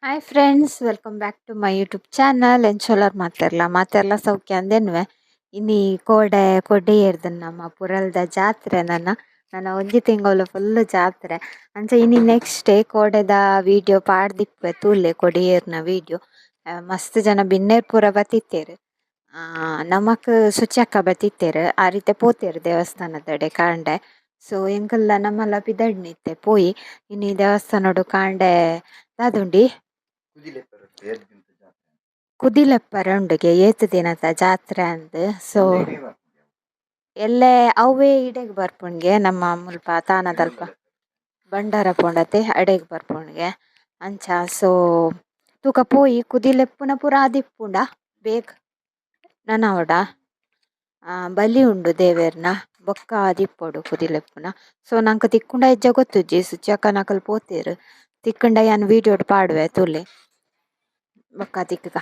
Hi friends, welcome back to my YouTube channel. ಎಂಚೋಲರ್ ಮಾತೆರ್ಲ ಮಾತೆರ್ಲ ಸೌಖ್ಯ ಅಂದೆನ್ವೆ. ಇನಿ ಕೋಡೆ ಕೊಡಿಯೇರ್ದು ನಮ್ಮ ಪುರಲ್ದ ಜಾತ್ರೆ. ನನ್ನ ನನ್ನ ಒಂಜಿ ತಿಂಗಳು ಫುಲ್ ಜಾತ್ರೆ. ಅಂಚ ಇನಿ ನೆಕ್ಸ್ಟ್ ಡೇ ಕೋಡೆದ ವಿಡಿಯೋ ಪಾಡ್ದಿಪ್ಪೆ ತೂಲೆ ಕೊಡಿಯೇರ್ನ ವಿಡಿಯೋ. ಮಸ್ತ್ ಜನ ಬಿನ್ನೆರ್ ಪೂರ ಬತ್ತಿತ್ತೆರ್. ನಮಕ್ ಸುಚಕ್ಕ ಬತ್ತಿತ್ತೆರ್, ಆ ರೀತಿ ಪೋತೆರ್ ದೇವಸ್ಥಾನದಡೆ ಕಾಂಡೆ. ಸೊ ಎಂಕಲ್ಲ ನಮಲ ಪಿದಡ್ನಿತ್ತೆ ಪೋಯಿ ಇನಿ ದೇವಸ್ಥಾನಡು ಕಾಂಡೆ ದಾದುಂಡಿ ಕುದಿಲೆಪ್ಪರ ಉಂಡುಗೆ ಏತ್ ದಿನತ ಜಾತ್ರೆ ಅಂದ್. ಸೊ ಎಲ್ಲೆ ಅವ್ವೇ ಇಡೆಗ್ ಬರ್ಪುಂಡ್ಗೆ, ನಮ್ಮ ಮುಲ್ಪ ತಾನದಲ್ಪ ಬಂಡಾರ ಪೋಂಡತೆ ಅಡೆಗ್ ಬರ್ಪುಂಡ್ಗೆ ಅಂಚ. ಸೊ ತೂಕ ಪೋಯಿ ಕುದಿಲೆಪ್ಪುನ ಪೂರ ಆದಿಪ್ಪುಂಡ ಬೇಗ ನನ ಆವಡ ಬಲಿ ಉಂಡು ದೇವೆರ್ನ ಬೊಕ್ಕ ಆದಿಪ್ಪೊಡು ಕುದಿಲೆಪ್ಪುನ. ಸೊ ನಂಕ್ ತಿಕ್ಕುಂಡ ಇಜ್ಜ ಗೊತ್ತುಜ್ಜಿ, ಸುಚಕ್ಕನಕುಲು ಪೋತೆರ್, ತಿಕ್ಕುಂಡ ಯಾನ್ ವಿಡಿಯೋಡ್ ಪಾಡುವೆ ತೂಲೆ. ಬೊಕ್ಕ ತಿಕ್ಕುಗ.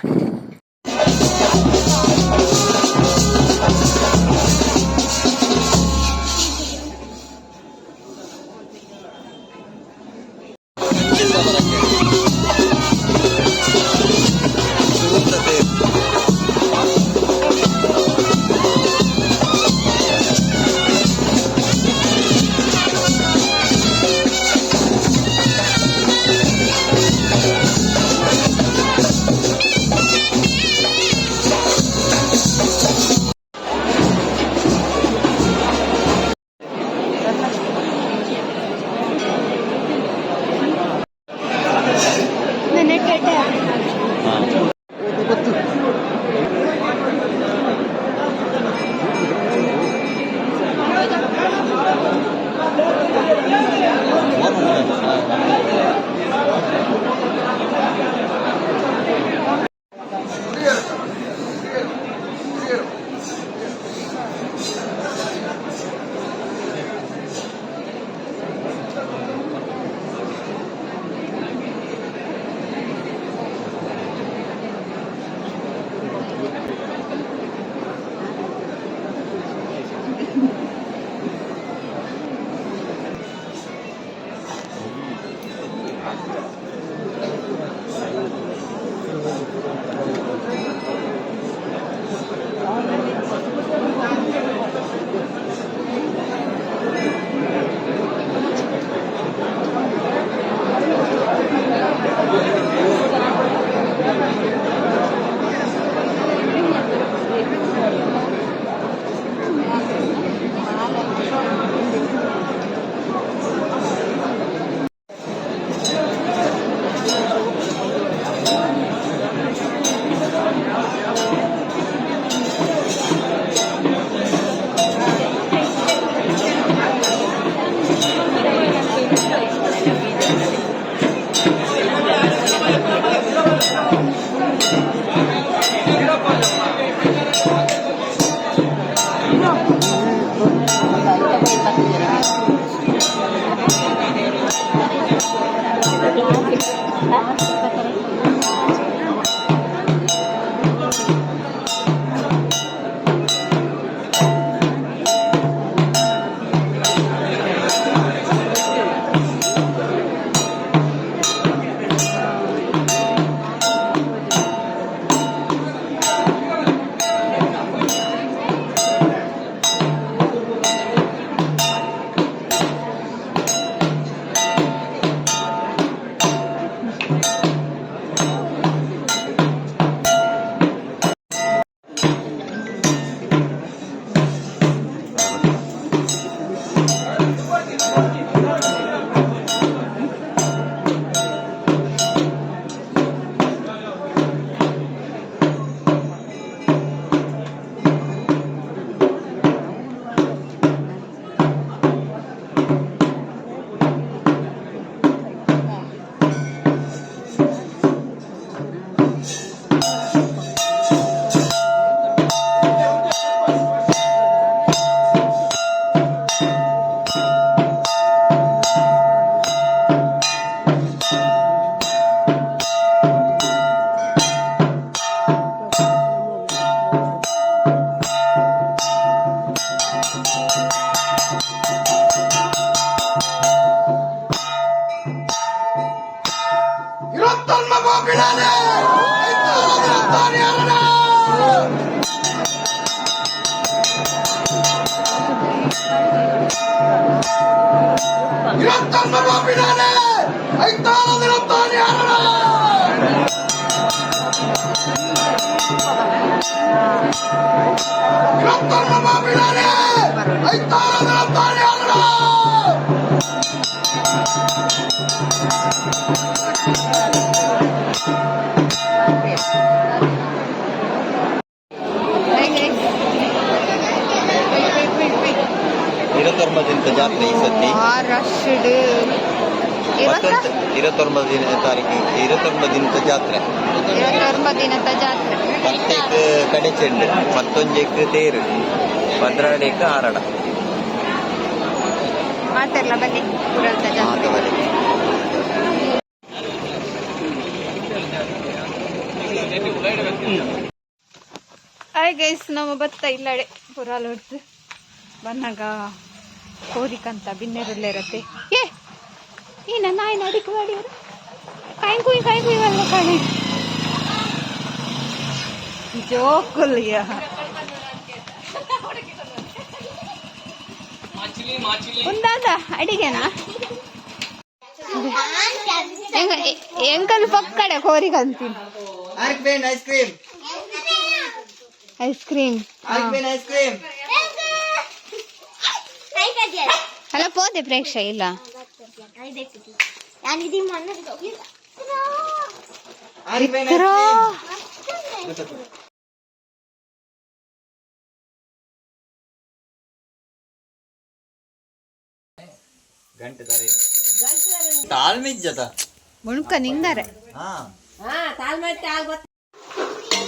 ಇರತ್ತೊಂಬತ್ತು ಜಾತ್ರೆ ಈ ಸತಿ. ರಶ್. ಇರತ್ತೊಂಬತ್ತು ದಿನ ತಾರೀಕು, 29 ದಿನದ ಜಾತ್ರೆ. 29 ದಿನದ ಜಾತ್ರೆ. 10ಕ್ಕೆ ಕಡೆ ಚೆಂಡು, 11ಕ್ಕೆ ತೇರು, 12ಕ್ಕೆ ಆರಡ. ಮಾತಾಡ್ಲ ಬನ್ನಿ ಪುರಲ್ತ ಜಾತ್ರೆ. ಮಾತವರೆ. ಹಾಯ್ ಗೈಸ್, ನಮ್ಮ ಭತ್ತ ಇಲ್ಲಡೆ ಪುರಾಲ್ ಹೊಡ್ತು ಬಂದಾಗ ಕೋರಿಕಂತ ಬಿನ್ನೆರಲ್ಲೇ ಇರತ್ತೆ. ಏ ಈ ನನ್ನ ನಾಯಿ ಅಡಿಕೆ ಮಾಡಿದ್ರು. ಕಾಯಿ ಕುಯ್ ಕಾಯಿ ಕುಯ್ ಅಲ್ಲ ಕಾಣೆ ಜೋಕುಲ್ಯ. ಒಂದಾದ ಅಡಿಗೆನಾ? ಎಂಕಲ್ ಪಕ್ಕಡೆ ಕೋರಿಕಂತೀನಿ. Ice cream. Ice cream. Ice cream. ಅಲ್ಲ ಪೋದೆ ಪ್ರೇಕ್ಷ ಇಲ್ಲ. ಗಂಟೆ ತರ ತಾಳ್ಮಿಜ್ಜತ. ಬುಣ್ಕ ನಿಂಗಾರೆ. ಹಾ.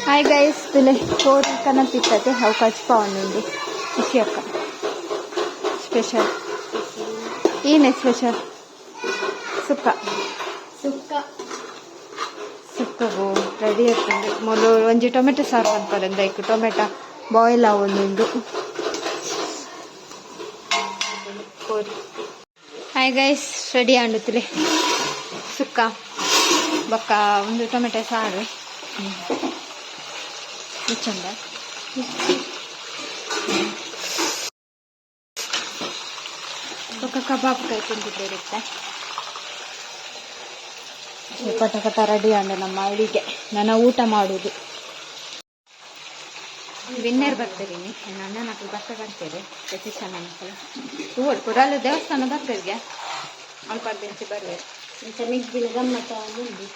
ಹಾಯ್ ಗೈಸ್, ತುಲೆ ಕೋರಿ ಕನಪಿತ್ತತೆ. ಅವು ಕಚ್ಪಾವನ್ನುಂಡು. ಖುಷಿ ಅಕ್ಕ ಸ್ಪೆಷಲ್. ಏನೇ ಸ್ಪೆಷಲ್? ಸುಕ್ಕ. ಸುಕ್ಕ ಸುಕ್ಕಗು ರೆಡಿ ಆಗ್ತದೆ. ಮೊದಲು ಒಂಜಿ ಟೊಮೆಟೊ ಸಾರು ಮನ್ಪರೆ ಐಕ್ ಟೊಮೆಟೊ ಬಾಯ್ಲ್ ಆವೊಂದುಂಡು ಕೋರಿ. ಹಾಯ್ ಗೈಸ್, ರೆಡಿ ಆಂಡುತ್ತಲೆ ಸುಕ್ಕ ಬೊಕ್ಕ ಒಂದು ಟೊಮೆಟೊ ಸಾರು ಚಂದ. ಬೊಕ್ಕ ಕಬಾಬ್ ಕೈ ತಿಂದಿದ್ದೆ. ಪಟ ಪಟ ರೆಡಿ ಆಂಡ ನಮ್ಮ ಅಡಿಗೆ. ನನ್ನ ಊಟ ಮಾಡುವುದು. ವಿನ್ನರ್ ಬರ್ತೀರಿ. ನನ್ನ ಅಣ್ಣನ ಮಕ್ಕಳು ಬರ್ತಾ ಬರ್ತೀರಿ. ಸತೀಶ್ ಅಣ್ಣನ ಮಕ್ಕಳು ತೂವಡ್ ಕುಡಾಲು ದೇವಸ್ಥಾನ ಬರ್ತೀರಿಗೆ. ಅಲ್ಪ ಬೆಂಚಿ ಬರ್ಬೇಕು. ಮೆಗ್ದಿನ ಗಮ್ಮತ್ತ ಉಂಡು.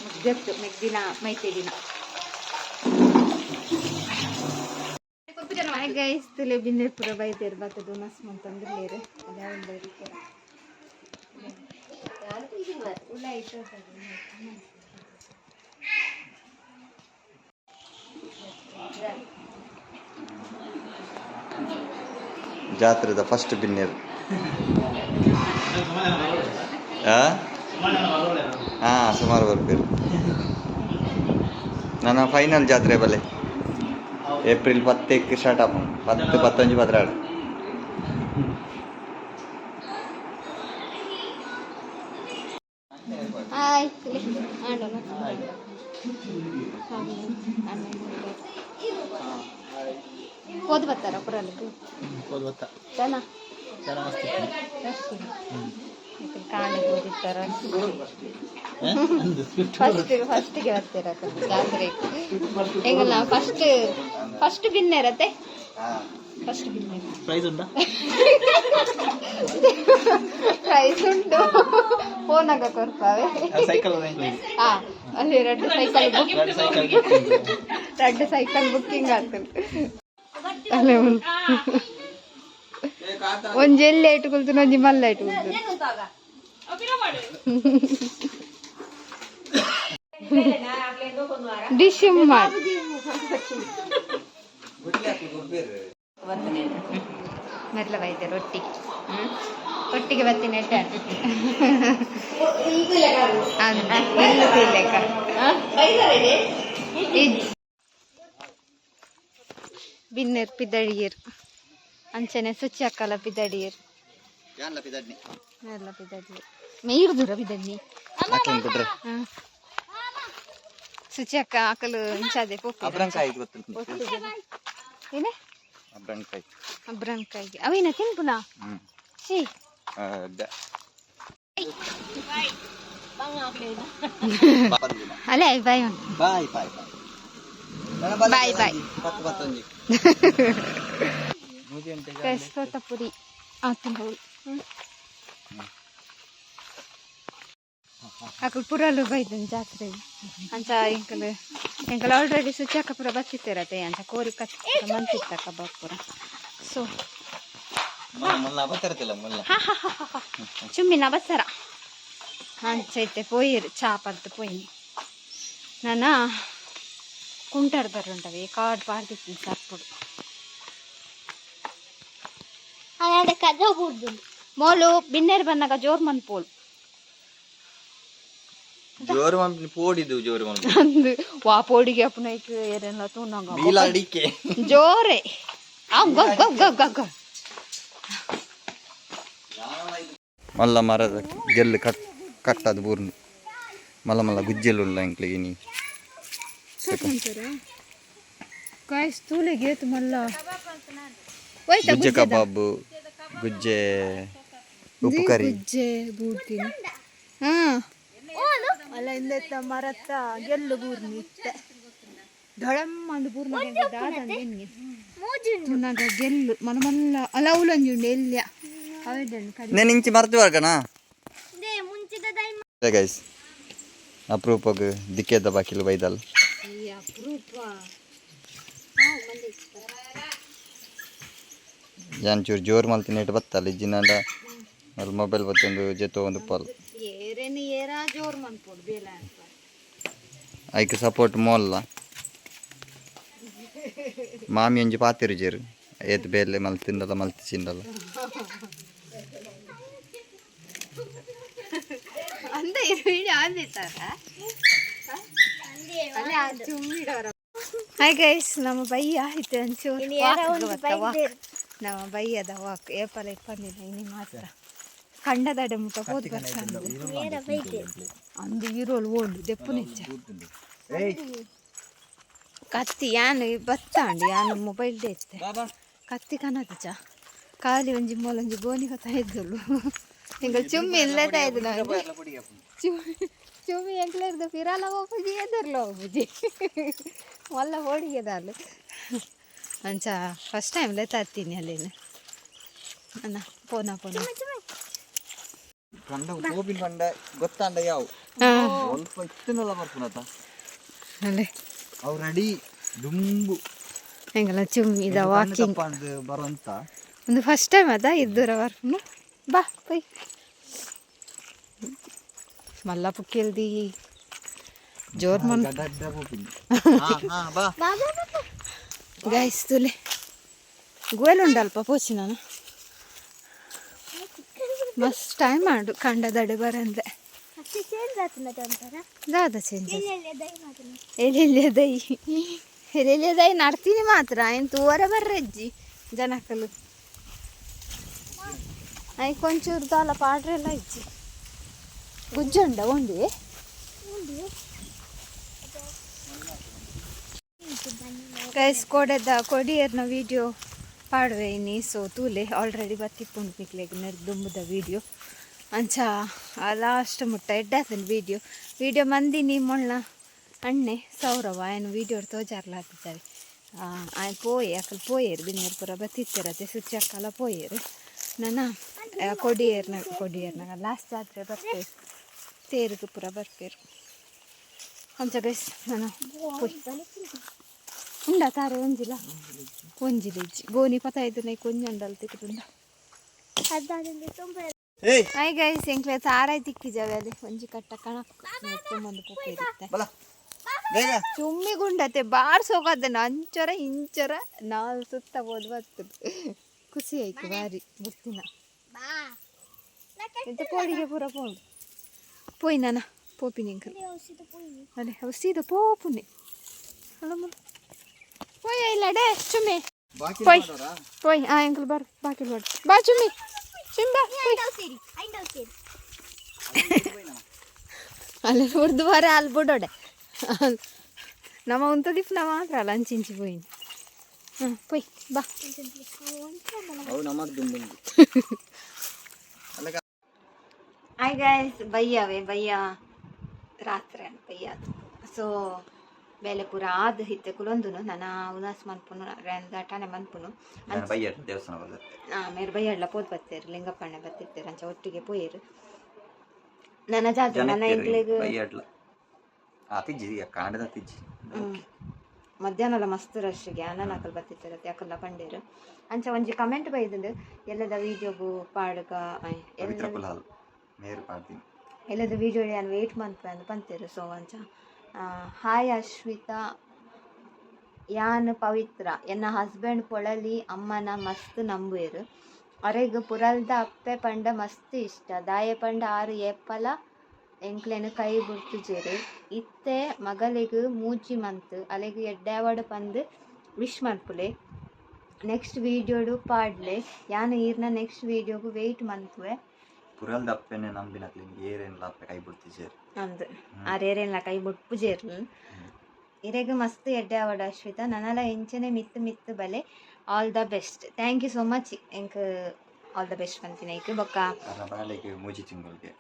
ಮುಗ್ದತ್ತು ಮೆಗ್ದಿನ ಮೈತಿ ದಿನ. ಹಾಯ್ ಗೈಸ್, ತುಲೆ ಬಿನ್ನೆರ್ ಪೂರ ಬೈತೇರು ಬತ್ತದು ಮಸ್ತ್ ಮಂತಂದಿಲ್ಲೇರು. ಅದೇ ಒಂದು ಪೂರ. ಜಾತ್ರೆದ ಫಸ್ಟ್ ಬಿನ್ನೇರು. ಹಾ, ಸುಮಾರು ಬರ್ಪೇರು. ನನ್ನ ಫೈನಲ್ ಜಾತ್ರೆ ಬಲೆ. ಏಪ್ರಿಲ್ 10ಕ್ಕೆ ಸ್ಟಾರ್ಟ್ ಆಪ, 10, 11, 12. ಹಾಯ್ ತುಲೆ ಆಂಡೋಣ. ಹೋದ್ ಬರ್ತಾರ ಪುರಲಿಗೆ ಜನ. ಕಾಣೆ ಓದಿತ್ತಾರ. ಫಸ್ಟ್ ಫಸ್ಟಿಗೆ ಬರ್ತೀರ ಜಾತ್ರೆ ಹೆಂಗಲ್ಲ? ಫಸ್ಟ್ ಫಸ್ಟ್ ಬಿನ್ನೇರತ್ತೆ. ಫಸ್ಟ್ ಬಿನ್ನೇರ್. ಪ್ರೈಸ್ ಉಂಟಾ? ಪ್ರೈಸ್ ಉಂಟು, ಫೋನಾಗ ಕೊರ್ಪಾವೆ. ಸೈಕಲ್. ಹಾ, ಅಲ್ಲಿ ಎರಡು ಸೈಕಲ್ ಬುಕ್. ಎರಡು ಸೈಕಲ್. ಎರಡು ಸೈಕಲ್ ಬುಕ್ಕಿಂಗ್ ಆಗ್ತದೆ. ಅಲ್ಲೇ ಉಂಟು. ಒಂಜಿ ಎಲ್ಲಿ ಇಟ್ಟು ಕುಲ್ತು, ಒಂಜಿ ಮಲ್ಲ ಇಟ್ಟು ಕುಲ್ತು. ಡಿಶ್ ಮಾಡಿ. ಮೆಲ್ಲ ಬೈತೆ ರೊಟ್ಟಿಗೆ. ಒಟ್ಟಿಗೆ ಬರ್ತೀನಿ. ಲೆಕ್ಕ. ಬಿನ್ನೆರ್ ಪಿದಡಿಯರ್ ಅಂಚನೆ ಸುಚ್ಚಿ ಅಕ್ಕಲ ಪಿದಡಿಯರ್. ಯಾನ್ಲ ಪಿದಡ್ನಿ. ಮೆಲ್ಲ ಪಿದಡಿಯರ್ ಮೇಯ್ರು ದೂರ ಪಿದಡ್ನಿ. ಹಾಕ್ಲಿಂಗ್ ಬಿಡ್ರೆ. ಹ್ಮ್. ಸುಚಿಯಕ್ಕ ಅಕಲು ಇಂಚಾದೆ ಪೋಪೆರ್. ಅಬ್ರಂಕಾಯಿ ಗೊತ್ತುಂಟು. ಏನೇ? ಅಬ್ರಂಕಾಯಿ. ಅಬ್ರಂಕಾಯಿಗೆ ಅವೇನ ತಿನ್ಪುನ? ಹ್ಮ್. ಸಿ. ಅಲ್ಲೇ bye. Bye bye. Bye bye. ಪತ್ತು ಪತ್ತೊಂಜಿ. ತೋಟಪುರಿ ಆತುಂಡು ಅಕುಲು ಪುರಲು ಬೈದನ್ ಜಾತ್ರೆ. ಅಂಚ ಎಂಕಲ್ ಎಂಕಲ್ ಆಲ್ರೆಡಿ ಸುಚಾಕ ಪೂರ ಬತ್ತಿತ್ತಿರತೆ. ಅಂಚ ಕೋರಿ ಕಟ್ ಮಂತಿತ್ತ ಕಬಾಬ್ ಪೂರ. ಸೊ ಮುಲ್ಲ ಬತ್ತಿರತಿಲ್ಲ ಮುಲ್ಲ. ಚುಮ್ಮಿನ ಬತ್ತರ. ಅಂಚ ಇತ್ತೆ ಪೋಯಿರು, ಚಾ ಪರ್ದು ಪೋಯಿನಿ. ನಾನ ಕುಂಟಾಡ್ ಬರುಂಟವೆ ಕಾಡ್ ಪಾಡ್ದಿತ್ತೀನಿ ಸರ್ಪುಡು. ಅದಾದ ಕದ ಬೂರ್ದು. ಮೋಲು ಬಿನ್ನೇರು ಬಂದಾಗ ಜೋರ್ ಮನ್ಪೋಲು. ಜೋರು ಮನ್ಪಿನ ಪೋಡಿದು ಜೋರು ಮನ್ಪು. ಅಂದು ವಾ ಪೋಡಿಗೆ ಅಪ್ಪನೈಕ್ ಏರೆಲ್ಲ ತೂನಂಗ. ಬೀಲ ಅಡಿಕೆ. ಜೋರೆ ಆ ಗೊ ಗೊ ಗೊ ಗೊ ಗೊ. ಮಲ್ಲ ಮರದ ಗೆಲ್ಲು ಕಟ್ ಕಟ್ಟದು ಬೂರ್ನು ಮಲ್ಲ ಮಲ್ಲ ಗುಜ್ಜೆಲು ಉಲ್ಲ ಎಂಕ್ಲಿಗೆ ನೀ. ಕಾಯ್ ಸ್ಥೂಲಿಗೆ ಏತು ಮಲ್ಲ. ಗುಜ್ಜೆ ಕಬಾಬ್, ಗುಜ್ಜೆ ಉಪ್ಪು ಕರಿ. ಗುಜ್ಜೆ ಬೂಡ್ತೀನಿ. ಹಾ ಅಲ್ಲ, ಇಂದೆತ್ತ ಮರತ್ತ ಗೆಲ್ಲು ಬೂರ್ನಿ ಇತ್ತೆ ದೊಳಮ್ಮ ಅಂದು ಬೂರ್ನ ದಾದಂಗೆ ತುನಾಗ ಗೆಲ್ಲು ಮಲ್ಲ ಮಲ್ಲ. ಅಲ್ಲ, ಅವಲೊಂಜಿ ಉಂಡು ಎಲ್ಲಿಯ ಅವೆಡ್ಡಣ್ಣು ಕಡಿ. నేను ಇಂಚಿ ಮರ್ತು ವರ್ಗನಾ. ಮುಂಚಿದ ದೈ. ಗೈಸ್, ಅಪರೂಪಗ್ ದಿಕ್ಕೆದ ಬಾಕಿಲು ಬೈದಲ್. ಈ ಅಪರೂಪ. ಯಾನ್ ಚೂರು ಜೋರು ಮಲ್ತಿನ ಇಟ್ಟು ಬತ್ತಲ್ಲ ಇಜ್ಜಿನಾಂಡ ಅಲ್ಲಿ ಮೊಬೈಲ್ ಬತ್ತೊಂದು ಜೊತೆ ಒಂದು ಪಾಲ್. ಏರೇನು ಏರಾ ಜೋರು ಮನ್ಪೋಡು ಬೇಲ ಅಂತ. ಐಕ್ ಸಪೋರ್ಟ್ ಮೋಲ್ಲ ಮಾಮಿ ಒಂಜಿ ಪಾತಿರು ಜೇರು ಏತ್ ಬೇಲೆ ಮಲ್ತಿಂಡಲ್ಲ ಮಲ್ತಿ ಚಿಂಡಲ್ಲ. ಅಂದ ಇರು ಆಂದಿತ್ತಾರ. ಹಾಯ್ ಗೈಸ್, ನಮ್ಮ ಬಯ್ಯ ಆಯ್ತು ಒಂಚೂರು walk ಗ್ ಬತ್ತ, walk. ನಮ್ಮ ಬಯ್ಯದ ವಾಕ್ ಏಪಲ ಇಪ್ಪಂದಿಲ್ಲ, ಇನಿ ಮಾತ್ರ ಕಂಡದಡೆ ಮುಟ್ಟ ಹೋದ್ ಬರ್ತಾನೆ ಅಂದು ಇರೋಲು ಓಲು ದೆಪ್ಪು ನಿಚ್ಚ ಕತ್ತಿ ಯಾನು ಬತ್ತಾಂಡು ಯಾನು ಮೊಬೈಲ್ ಇತ್ತೆ ಕತ್ತಿ ಕನದ ಖಾಲಿ ಒಂಜಿ ಮೂಲೊಂಜಿ ಗೋಣಿ ಹೊತ್ತ ಇದ್ದಳು. ಎಂಕಲ್ ಚುಮ್ಮಿ ಇಲ್ಲದ ಇದ್ದು ನಾವು ಚುಮ್ಮಿ ಚುಮ್ಮಿ ಎಂಕ್ಲೇರ್ದು ಪಿರಾಲ ಹೋಪುಜಿ, ಎದುರ್ಲ ಹೋಪುಜಿ, ಮಲ್ಲ ಹೋಡಿಗೆದಾಲು. ಅಂಚ ಫಸ್ಟ್ ಟೈಮ್ ಲೆತ್ತಾತ್ತೀನಿ ಅಲ್ಲೇನು ಅಣ್ಣ ಪೋನ ಪೋನ. ಕಂಡ ಗೋಬಿನ ಕಂಡ ಗೊತ್ತಾಂಡ ಯಾವ ಸ್ವಲ್ಪ ಇತ್ತನಲ್ಲ ಬರ್ಪುನತ. ಅಲ್ಲೇ. ಅವ್ರು ರೆಡಿ ದುಂಬು. ಎಂಗಲ ಚುಮ್ಮಿ ಇದ ವಾಕಿಂಗ್. ತಪ್ಪಾಂಡ್ ಬರುವಂತ. ಒಂದು ಫಸ್ಟ್ ಟೈಮ್ ಅದ ಇದ್ದೂರ ವರ್ಪುನು. ಬಾ ಪೊಯ್ ಮಲ್ಲ ಪುಕ್ಕೆಲ್ದಿ ಜೋರ್ ಮನ್. ಗಡ್ಡ ಗೋಪಿನ ಹಾ ಹಾ ಬಾ. ಗೈಸ್, ತುಲೆ ಗುವೆಲ್ ಉಂಡಲ್ಪ ಪೋಚಿ. ನಾನು ಮಸ್ತ್ ಟೈಮ್ ಮಾಡು ಕಂಡದಡೆ ಬರಂದೆ. ಅತ್ತೆ ಚೇಂಜ್ ಆತನ ಅಂತಾರ. ದಾದ ಚೇಂಜ್? ಎಲ್ಲೆಲ್ಲ ದೈ ಮಾತನ. ಎಲ್ಲೆಲ್ಲಿ ದೈ, ಎಲ್ಲೆಲ್ಲಿ ದೈ ನಡ್ತೀನಿ ಮಾತ್ರ ಏನು ತೂವರ ಬರ್ರಜ್ಜಿ ಜನಕಲು. I ಕೊಂಚೂರು ದಾಲ ಪಾಡ್ರೆಲ್ಲ ಇಜ್ಜಿ. ಗುಜ್ಜುಂಡ ಉಂಡಿ. ಗೈಸ್, ಕೊಡೆದ ಕೊಡಿಯರ್ನ ವಿಡಿಯೋ ಪಾಡುವೆ ಇನಿ. ಸೊ ತೂಲೆ, ಆಲ್ರೆಡಿ ಬತ್ತಿಪ್ಪುಂಡು ಪಿಕ್ಲೆಗ್ ದುಂಬುದ ವಿಡಿಯೋ. ಅಂಚ ಲಾಸ್ಟ್ ಮುಟ್ಟ ಎಡ್ಡಾತನ ವಿಡಿಯೋ. ವಿಡಿಯೋ ಮಂದಿನಿ ಮೊಳ್ಳ ಅಣ್ಣೆ ಸೌರವ ಏನು ವಿಡಿಯೋ ತೋಜಾರ್ಲಾತಿದ್ದಾರೆ. ಆಯ್ ಪೋಯೆ, ಅಕಲ್ ಪೋಯೇರು ಬಿನ್ನೆರ್ ಪೂರ ಬತ್ತಿತ್ತಿರತೆ. ಸುಚ್ಚಕ್ಕಲ ಪೋಯೇರು. ನನ್ನ ಕೊಡಿಯೇರ್ನ ಕೊಡಿಯೇರ್ನಾಗ ಲಾಸ್ಟ್ ಜಾತ್ರೆ ಬರ್ಪೇರು, ತೇರಿಗೆ ಪೂರ ಬರ್ಪೇರು. ಅಂಚ ಗೈಸ್, ನಾನು ಪೋಯ್ ಉಂಡ ತಾರೆ ಒಂಜಿಲ ಒಂಜಿಲ ಇಜ್ಜಿ ಗೋನಿ ಪತಾಯ್ದು ನೈ ಕೊಂಜಂಡಲ್ ತಿಕ್ಕುಂಡ. ಅದಾದಂದ್ರೆ ತುಂಬ. ಏಯ್. ಹಾಯ್ ಗೈಸ್, ಎಂಕ್ಲೆ ತಾರಾಯ್ ತಿಕ್ಕಿಜಾವೆ. ಅಲ್ಲಿ ಒಂಜಿ ಕಟ್ಟ ಕಣಕ್ ತುಂಬೊಂದು ಪೊಪ್ಪೆ ಇರುತ್ತೆ. ಬಲ ಬೇಗ. ಚುಮ್ಮಿ ಗುಂಡತೆ ಬಾರ್ ಸೋಗದನ ಅಂಚರ ಇಂಚರ ನಾಲ್ ಸುತ್ತ ಬೋದು ಬರ್ತದೆ. ಖುಷಿ ಆಯ್ತು ಬಾರಿ ಬುತ್ತಿನ. ಬಾ. ಎಂತ ಪೋಡಿಗೆ ಪೂರ ಪೋಂಡು ಪೋಯ್ ನಾನ ಪೋಪಿನಿ ಎಂಕಲ್. ಔಷಧ ಪೋಯಿ. ಅಲೆ ಅವು ಸೀದಾ ಪೋಪುನಿ ಅಲ್ಲ. ಪೋಯ್ ಇಲ್ಲ ಡೇ ಚುಮ್ಮಿ. ಬಾಕಿ. ಪೋಯ್ ಪೋಯ್. ಆ ಎಂಕಲ್ ಬರ್ ಬಾಕಿ ಬಾಡ್ ಬಾ ಚುಮ್ಮಿ ಚುಮ್ಮಿ ಬಾ ಪೋಯ್. ಸೇರಿ ಐಂಡವ್ ಸೇರಿ. ಅಲ್ಲಿ ಹುರ್ದು ಬರ ಅಲ್ಲಿ ಬಿಡೋಡೆ. ನಮ್ಮ ಉಂತದಿಪ್ಪುನ ಮಾತ್ರ ಅಲ್ಲ, ಅಂಚಿಂಚಿ ಪೋಯಿನಿ. ಹಾಂ, ಪೊಯ್ ಬಾ. ಅವು ನಮ್ಮದು ದುಂಬುಂದು. ಹಾಯ್ ಗೈಸ್, ಬಯ್ಯವೇ ಬಯ್ಯ, ರಾತ್ರಿ ಬಯ್ಯ. ಸೊ ಬೇಲೆ ಪೂರ ಆದ್ ಹಿತ್ತೆ ಕುಲೊಂದುನು ನನ ಉನಾಸ್ ಮನ್ಪುನು ದಾಟಾನೆ ಮನ್ಪುನು. ನಾನು ಬಯ್ಯಡ್ ದೇವಸ್ಥಾನ ಬರುತ್ತೆ. ಮೇರ್ ಬಯ್ಯಡ್ಲ ಪೋದ್ ಬತ್ತೇರು, ಲಿಂಗಪ್ಪಣ್ಣೆ ಬತ್ತಿತ್ತೇರು, ಅಂಚ ಒಟ್ಟಿಗೆ ಪೋಯೇರು. ನನ್ನ ಜಾತ್ರೆ ನನ್ನ ಎಂಕ್ಲೆಗ್. ಬಯ್ಯಡ್ಲ ಆತಿಜ್ಜಿ, ಕಾಂಡದ ಆತಿಜ್ಜಿ. ಮಧ್ಯಾಹ್ನಲ ಮಸ್ತ್ ರಶ್ಗೆ ಅಣ್ಣನ ಅಕಲ್ ಬತ್ತಿತ್ತರ, ಅಕಲ್ಲ ಪಂಡೇರು. ಅಂಚ ಒಂಜಿ ಕಮೆಂಟ್ ಬೈದಂದು, ಎಲ್ಲದ ವೀಡಿಯೋಗು ಪಾಡುಗ. ಪವಿತ್ರ ಕುಲಾಲ್ ಮೇರು ಪಾಡ್ತೀನಿ. ಎಲ್ಲದ ವೀಡಿಯೋ ಯಾನ್ ವೇಟ್ ಮನ್ಪೆ ಅಂದ್ ಪಂತೇರು. ಸೊ ಅಂಚ, ಹಾಯ್ ಅಶ್ವಿತಾ, ಯಾನ್ ಪವಿತ್ರ, ಎನ್ನ ಹಸ್ಬೆಂಡ್ ಪೊಳಲಿ ಅಮ್ಮನ ಮಸ್ತ್ ನಂಬುವೆರ್. ಅರೆಗ್ ಪುರಲ್ದ ಅಪ್ಪೆ ಪಂಡ ಮಸ್ತ್ ಇಷ್ಟ. ದಾಯೆ ಪಂಡ ಆರ್ ಏಪಲ ಎಂಕ್ಲೆನ್ ಕೈ ಬುಡ್ತುಜೆರ್. ಇತ್ತೆ ಮಗಲೆಗ್ 3 ಮಂತ್. ಅಲೆಗ್ ಎಡ್ಡೆ ಆವಡ್ ಪಂದ್ ವಿಶ್ ಮನ್ಪುಲೆ. ನೆಕ್ಸ್ಟ್ ವೀಡಿಯೋಡು ಪಾಡ್ಲೆ. ಯಾನ್ ಈರ್ನ ನೆಕ್ಸ್ಟ್ ವೀಡಿಯೋಗು ವೆಯ್ಟ್ ಮನ್ಪುವೆ. ಪುರಲ್ದ ಅಪ್ಪೆನೆ ನಂಬಿನಕ್ಲಿನ್ ಏರೇನ್ಲ ಅಪ್ಪೆ ಕೈ ಬಿಡ್ತಿಜೇರು. ಅಂದ್, ಆರೇರೇನ್ಲ ಕೈ ಬುಡ್ಪುಜೆರ್. ಇರೆಗ್ ಮಸ್ತ್ ಎಡ್ಡೆ ಆವಡ್ ಅಶ್ವಿತಾ. ನನಲ ಇಂಚನೆ ಮಿತ್ತ್ ಮಿತ್ತ್ ಬಲೆ. All the best. Thank you so much ಎಂಕ್ ಆಲ್ the best ಪಂತಿನೈಕ್. ಬೊಕ್ಕ ಅರ್ನ ಬಾಲೆಗ್ 3 ತಿಂಗಳಿಗೆ.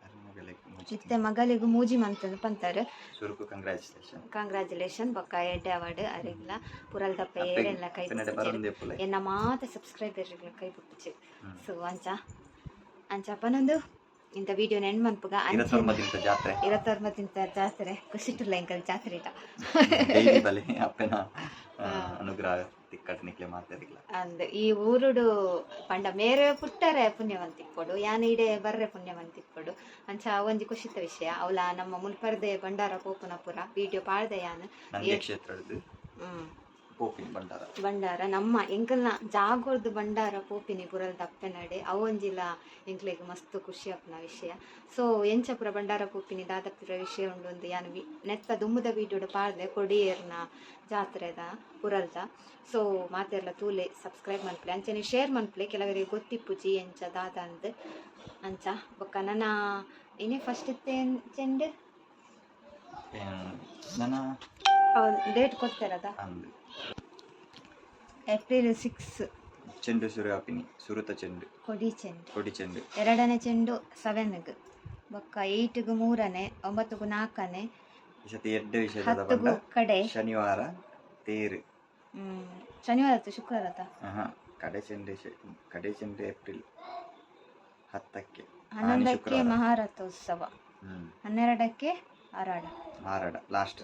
ಅರ್ನ ಮಗಲೆಗ್ 3 ಇತ್ತೆ ಮಗಲಿಗ್ 3 ಮಂತ್ ಪಂತಾರೆ. ಸುರುಕು ಕಂಗ್ರ್ಯಾಚುಲೇಷನ್. ಕಂಗ್ರ್ಯಾಚುಲೇಷನ್. ಬೊಕ್ಕ ಎಡ್ಡೆ ಆವಡ್ ಅರೆಗ್ಲ. ಪುರಲ್ದಪ್ಪ ಏರೆಲ್ಲ ಕೈ ಬುಡ್ಪುಜೆರ್. ಬರೊಂದೇ ಪುಲೆ. ಎನ್ನ ಮಾತ ಸಬ್ಸ್ಕ್ರೈಬರ್ ಕೈ ಬುಡ್ಪುಜೆರ್. ಸೊ ಅಂಚ ಅಂಚ ಪನೊಂದು ಇಂತ ವಿಡಿಯೋ ಎಂಡ್ ಮನ್ಪುಗ. ಇರತೊರ್ಮ ದಿನದ ಜಾತ್ರೆ. ಇರತ್ತೊರ್ಮ ತಿಂತ ಜಾತ್ರೆ, ಖುಷಿಟುಲ್ಲ ಎಂಕಲ್ ಜಾತ್ರೆ. ಡೈಲಿ ಬಲೆ, ಅಪ್ಪೆನ ಅನುಗ್ರಹ ತಿಕ್ಕಟ್ ನಿಕ್ಲೆ ಮಾತೆರಿಗ್ಲ. ಅಂದ್, ಈ ಊರುಡು ಪಂಡ ಮೇರೆ ಪುಟ್ಟರೆ ಪುಣ್ಯವಂತಿಪ್ಪೊಡು, ಯಾನ್ ಇಡೆ ಬರ್ರೆ ಪುಣ್ಯವಂತಿಪ್ಪೊಡು. ಅಂಚ ಒಂಜಿ ಖುಷಿತ ವಿಷಯ. ಅವಲ ನಮ್ಮ ಮುಲ್ಪರ್ದೆ ಭಂಡಾರ ಪೋಪುನ ಪುರ ವಿಡಿಯೋ ಪಾಡ್ದೆ ಯಾನ್. ನಂಗೆ ಕ್ಷೇತ್ರದ್ದು ಪೋಪಿನ ಭಂಡಾರ. ಭಂಡಾರ ನಮ್ಮ ಎಂಕಲ್ನ ಜಾಗೋರ್ದು ಭಂಡಾರ ಪೋಪಿನಿ ಪುರಲ್ ದಪ್ಪೆನಡೆ, ಅವೊಂಜಿಲ ಎಂಕ್ಲೆಗ್ ಮಸ್ತ್ ಖುಷಿ ಆಪುನ ವಿಷಯ. ಸೊ ಎಂಚ ಪುರ ಭಂಡಾರ ಪೋಪಿನಿ, ದಾದಪುರ ವಿಷಯ ಉಂಡು ಒಂದು ಯಾನ್ ನೆತ್ತ ದುಂಬುದ ವೀಡಿಯೋಡು ಪಾಡ್ದೆ, ಕೊಡಿಯೇರ್ನ ಜಾತ್ರೆದ ಪುರಲ್ದ. ಸೊ ಮಾತೆರ್ಲ ತೂಲೆ, ಸಬ್ಸ್ಕ್ರೈಬ್ ಮನ್ಪುಲೆ, ಅಂಚನೆ ಶೇರ್ ಮನ್ಪುಲೆ. ಕೆಲವರಿಗೆ ಗೊತ್ತಿಪ್ಪುಜಿ ಎಂಚ ದಾದ ಅಂದ್. ಅಂಚ ಬೊಕ್ಕ ನನ ಇನಿ ಫಸ್ಟ್ ಚೆಂಡು. ನನ್ನ ಡೇಟ್ ಕೊಡ್ತಾರದ. ಅಂದು. ಏಪ್ರಿಲ್ 6. ಚೆಂಡು ಸುರು ಆಪಿನಿ, ಸುರುತ ಚೆಂಡು. ಕೊಡಿ ಚೆಂಡು. ಕೊಡಿ ಚೆಂಡು. ಎರಡನೇ ಚೆಂಡು 7ಗೆ, ಬೊಕ್ಕ 8ಗೆ ಮೂರನೇ, 9ಗೂ ನಾಲ್ಕನೇ. ಈ ಸತಿ ಎಡ್ಡೆ ವಿಷಯದ 10ಗೂ ಪಂಡ ಕಡೆ. ಶನಿವಾರ ತೇರು. ಶನಿವಾರ ಆತು, ಶುಕ್ರವಾರ ಆತ. ಆಹಾ, ಕಡೆ ಚೆಂಡು ಕಡೆ ಚೆಂಡು ಏಪ್ರಿಲ್ 10ಕ್ಕೆ. 11ಕ್ಕೆ ಶುಕ್ರವಾರ. ಮಹಾರಥೋತ್ಸವ. 12ಕ್ಕೆ ಆರಾಡ. ಆರಡ ಲಾಸ್ಟ್.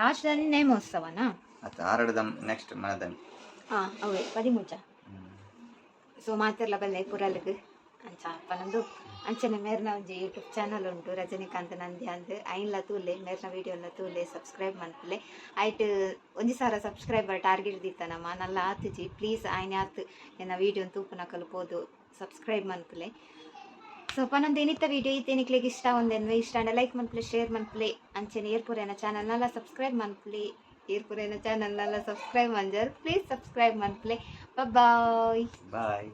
ಲಾಸ್ಟ್ ನೇಮೋತ್ಸವನಾ? ಅದು ಆರಡದ ನೆಕ್ಸ್ಟ್ ಮನದನಿ. ಹಾಂ, ಅವೇ 13. ಸೊ ಮಾತೆರ್ಲ ಬಲ್ಲೆ ಪುರಲ್ಗ್ ಅಂಚ ಪನೊಂದು. ಅಂಚನೆ ಮೇರ್ನ ಒಂಜಿ ಯೂಟ್ಯೂಬ್ ಚಾನಲ್ ಉಂಟು, ರಜನಿಕಾಂತ್ ನಂದಿ ಅಂದ್. ಐನ್ಲ ತೂಲೆ, ಮೇರ್ನ ವೀಡಿಯೋ ಎಲ್ಲ ತೂಲೆ, ಸಬ್ಸ್ಕ್ರೈಬ್ ಮನ್ಪುಲೆ. ಐಟ್ 1000 ಸಬ್ಸ್ಕ್ರೈಬರ್ ಟಾರ್ಗೆಟ್ ದೀತ ನಮ್ಮ, ನಲ್ಲ ಆತುಜಿ. ಪ್ಲೀಸ್ ಆಯ್ನೆ ಆತ್ ಎನ್ನ ವೀಡಿಯೋ ತೂಪುನಕಲು ಪೋದು ಸಬ್ಸ್ಕ್ರೈಬ್ ಮನ್ಪುಲೆ. ಸೊ ಪನೊಂದು ಇನಿತ ವೀಡಿಯೋ ಈತೆ. ನಿಕ್ಲೆಗ್ ಇಷ್ಟ ಒಂದೆನ್ವೆ, ಇಷ್ಟ ಅಂಡ ಲೈಕ್ ಮನ್ಪುಲೆ, ಶೇರ್ ಮನ್ಪುಲೆ. ಅಂಚನೆ ಏರ್ಪುರೇನ ಚಾನಲ್ನೆಲ್ಲ ಸಬ್ಸ್ಕ್ರೈಬ್ ಮನ್ಪುಲೆ. ಏರ್ಪುರೇನ ಚಾನಲ್ನೆಲ್ಲ ಸಬ್ಸ್ಕ್ರೈಬ್ ಮಂಜರ್, ಪ್ಲೀಸ್ ಸಬ್ಸ್ಕ್ರೈಬ್ ಮನ್ಪುಲೆ. ಬಾಯ್. ಬಾಯ್.